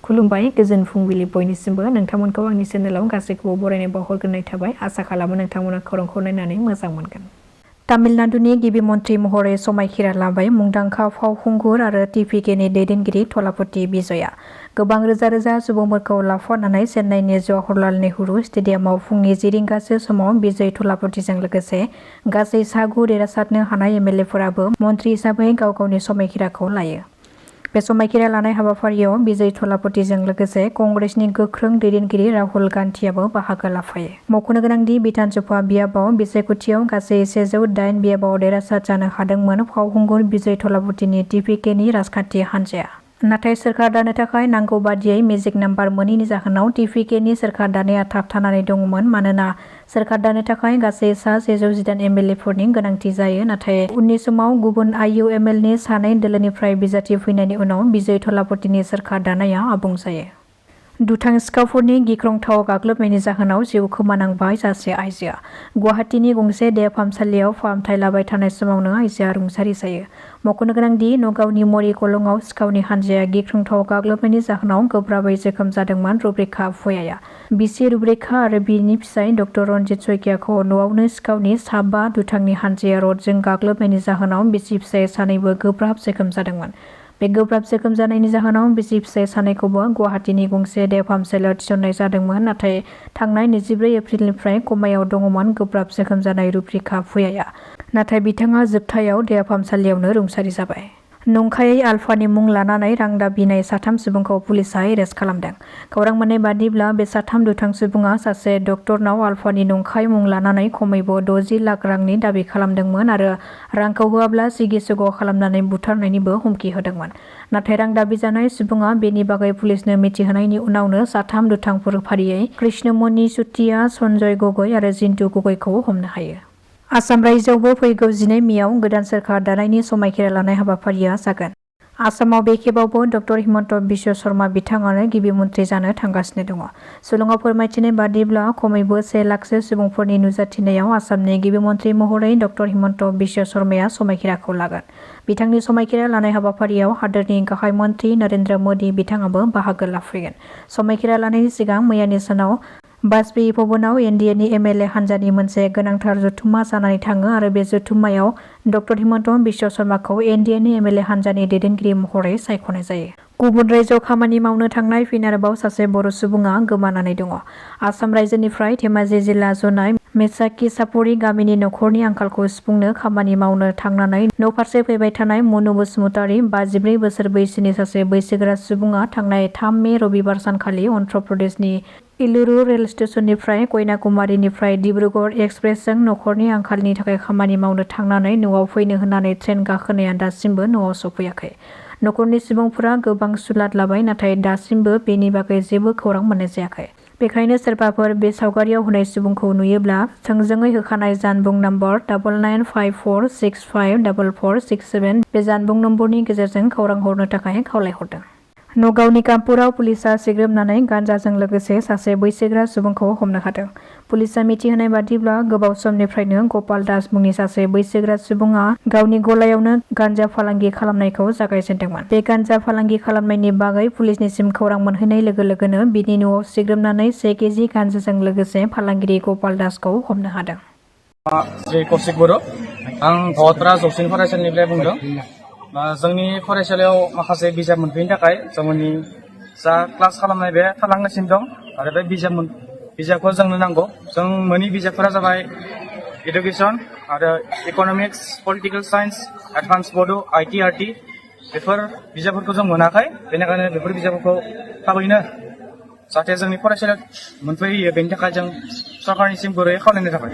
खुलुमबाय गोजोन फुंबिलि बयनिसिमबो नोंथांमोनखौ आंनि चेनेलाव गासैखौबो बरायनाय बावहरग्रोनाय थाबाय आसा खालामो नोंथांमोना खौरांखौ नायनानै मोजां मोनगोन। तामिलनाडुनि गिबि मन्त्रि महरै समायखिरा लाबाय मुंदांखा फावखुंगुर आरो टिभिकेनि दैदेनगिरि थलापति बिजयआ गोबां रोजा रोजा सुबुंफोरखौ लाफानानै चेन्नाइनि जवाहरलाल नेहरू स्टेडियामाव फुंनि 10 रिंगासो समाव बिजय थलापतिजों लोगोसे गासै सागु देरहासारनो हानाय एमएलएफोराबो मन्त्रि हिसाबै गाव गावनि समायखिराखौ लायो। बे समायखिरा लानाय हाबाफारियाव बिजय थलापतिजों लोगोसे कंग्रेसनि गोख्रों दैदेनगिरि राहुल गान्धीआबो बाहागो लाफायो। मख'नो गोनांदि बिधान सभा बियाबाव बिसायख'थियाव गासै 108 बियाबाव देरहासार जानो हादोंमोन फावखुंगुर बिजय थलापतिनि टिभिकेनि राजखान्थि हान्जाया। नाथाय सोरखार दानो थाखाय नांगौ बादियै मेजिक नाम्बार मोनैनि जाहोनाव टिभिकेनि सोरखार दानाया थाबथानानै दंमोन मानोना सोरखार दानो थाखाय गासै 118 एमएलएफोरनि गोनांथि जायो। नाथाय उननि समाव गुबुन आइयुएमएलनि सानै दोलोनिफ्राय बिजाथि फैनायनि उनाव बिजय थलापतिनि सोरखार दानाया आबुं जायो। दुथां सिखावफोरनि गिख्रंथाव गाग्लोबनायनि जाहोनाव जिउ खोमानांबाय सासे आइजोआ। गुवाहाटीनि गंसे देहा फाहामसालियाव फाहामथाय लाबाय थानाय समावनो आइजोआ रुंसारि जायो। मख'नो गोनांदि नगावनि मरि कलंआव सिखावनि हानजाया गिख्रंथाव गाग्लोबनायनि जाहोनाव गोब्राबै जोखोम जादोंमोन रुब्रेखा भुयाया। बिसि रुब्रेखा आरो बिनि फिसाय डक्टर रन्जित सयकियाखौ न'आवनो सिखावनि सा-5 दुथांनि हानजाया रडजों गाग्लोबनायनि जाहोनाव बिसि फिसाय सानैबो गोब्राब जोखोम जादोंमोन। बे गोब्राब जोखोम जानायनि जाहोनाव बिसि फिसाय सानैखौबो गुवाहाटीनि गंसे देहा फाहामसालियाव थिसननाय जादोंमोन। नाथाय थांनाय 24 एप्रिलनिफ्राय कमायाव दङमोन गोब्राब जोखोम जानाय रुब्रेखा भुयाया। नाथाय बिथाङा जोबथायाव देहा फाहामसालियावनो रुंसारि जाबाय। नंखायै आलफानि मुं लानानै रां दाबिनाय 3 सुबुंखौ पुलिसआ एरेस्ट खालामदों। खौरां मोननाय बादिब्ला बे 3 दुथां सुबुङा सासे डक्टरनाव आलफानि नंखाय मुं लानानै खमैबो 60 लाख रांनि दाबि खालामदोंमोन आरो रांखौ होआब्ला सिगि-सिग' खालामनानै बुथारनायनिबो हुमखि होदोंमोन। नाथाय रां दाबि जानाय सुबुङा बेनि बागै पुलिसनो मिथिहोनायनि उनावनो 3 दुथांफोर फारियै कृष्णमणि चुटिया, सन्जय गगৈ आरो जिन्तु गगैखौ हमनो हायो। आसाम रायजोआवबो फैगौ 12 मेआव गोदान सोरखार दानायनि समायखिरा लानाय हाबाफारिया जागोन। आसामाव बे खेबावबो डक्टर हिमन्त बिश्व शर्मा बिथाङानो गिबि मन्त्रि जानो थांगासिनो दङ। सुलुङाव फोरमायथिनाय बादिब्ला खमैबो 1 लाखसो सुबुंफोरनि नुजाथिनायाव आसामनि गिबि मन्त्रि महरै डक्टर हिमन्त बिश्व शर्माया समायखिराखौ लागोन। बिथांनि समायखिरा लानाय हाबाफारियाव हादोरनि गाहाय मन्त्रि नरेन्द्र मोदी बिथाङाबो बाहागो लाफैगोन। समायखिरा लानायनि सिगां मैयानि सानाव बाजपेयी भवनाव एनडिएनि एमएलए हान्जानि मोनसे गोनांथार जथुम्मा जानानै थाङो आरो बे जथुम्मायाव डक्टर हिमन्त बिश्व शर्माखौ एनडिएनि एमएलए हान्जानि दैदेनगिरि महरै सायख'नाय जायो। गुबुन रायजोआव खामानि मावनो थांनाय फिन आरोबाव सासे बर' सुबुङा गोमानानै दङ। आसाम रायजोनिफ्राय धेमाजि जिल्ला जनाय मेसाखि सापरि गामिनि नखरनि आंखालखौ सुफुंनो खामानि मावनो थांनानै न'फारसे फैबाय थानाय मनु बसुमतारी 54 बोसोर बैसोनि सासे बैसोगोरा सुबुङा थांनाय 3 मे रबिबार सानखालि अन्ध्र प्रदेशनि इलुरु रेल स्टेशननिफ्राय कन्याकुमारीनिफ्राय डिब्रुगड़ एक्सप्रेसजों नखरनि आंखालनि थाखाय खामानि मावनो थांनानै न'आव फैनो होननानै ट्रेन गाखोनाया दासिमबो न'आव सफैयाखै। नखरनि सुबुंफोरा गोबां सुलाद लाबाय नाथाय दासिमबो बेनि बागै जेबो खौरां मोननाय जायाखै। बेखायनो सोरबाफोर बे सावगारियाव होनाय सुबुंखौ नुयोब्ला थोंजोङै होखानाय जानबुं नम्बर 9954654467 बे जानबुं नम्बरनि गेजेरजों खौरां हरनो थाखाय खावलायहरदों। नगावनि कामपुराव पुलिसआ सिग्रोमनानै गान्जाजों लोगोसे सासे बैसोगोरा सुबुंखौ हमनो हादों। पुलिसआ मिथिहोनाय बादिब्ला गोबाव समनिफ्रायनो गपाल दास मुंनि सासे बैसोगोरा सुबुङा गावनि गलायावनो गान्जा फालांगि खालामनायखौ जागायजेनदोंमोन। बे गान्जा फालांगि खालामनायनि बागै पुलिसनिसिम खौरां मोनहैनाय लोगो लोगोनो बिनि न'आव सिग्रोमनानै 1 केजि गान्जाजों लोगोसे फालांगिरि गपाल दासखौ हमनो हादों। श्री कौशिक बर' आं भतरा जौसिन फरायसालिनिफ्राय बुंदों। जोंनि फरायसालियाव माखासे बिजाब मोनफैनो थाखाय जोंनि जा क्लास खालामनाय बे थालांगासिनो दं आरो बे बिजाबखौ जोंनो नांगौ। जों मोनि बिजाबफोरा जाबाय इडुकेसन आरो इक'नमिक्स, पलिटिकेल साइन्स, एडभान्स बड', आइटि, आरटि बेफोर बिजाबफोरखौ जों मोनाखै। बेनिखायनो बेफोर बिजाबफोरखौ थाबैनो जाहाथे जोंनि फरायसालियाव मोनफैहोयो बेनि थाखाय जों सरकारनिसिम गुरैयै खावलायनाय जाबाय।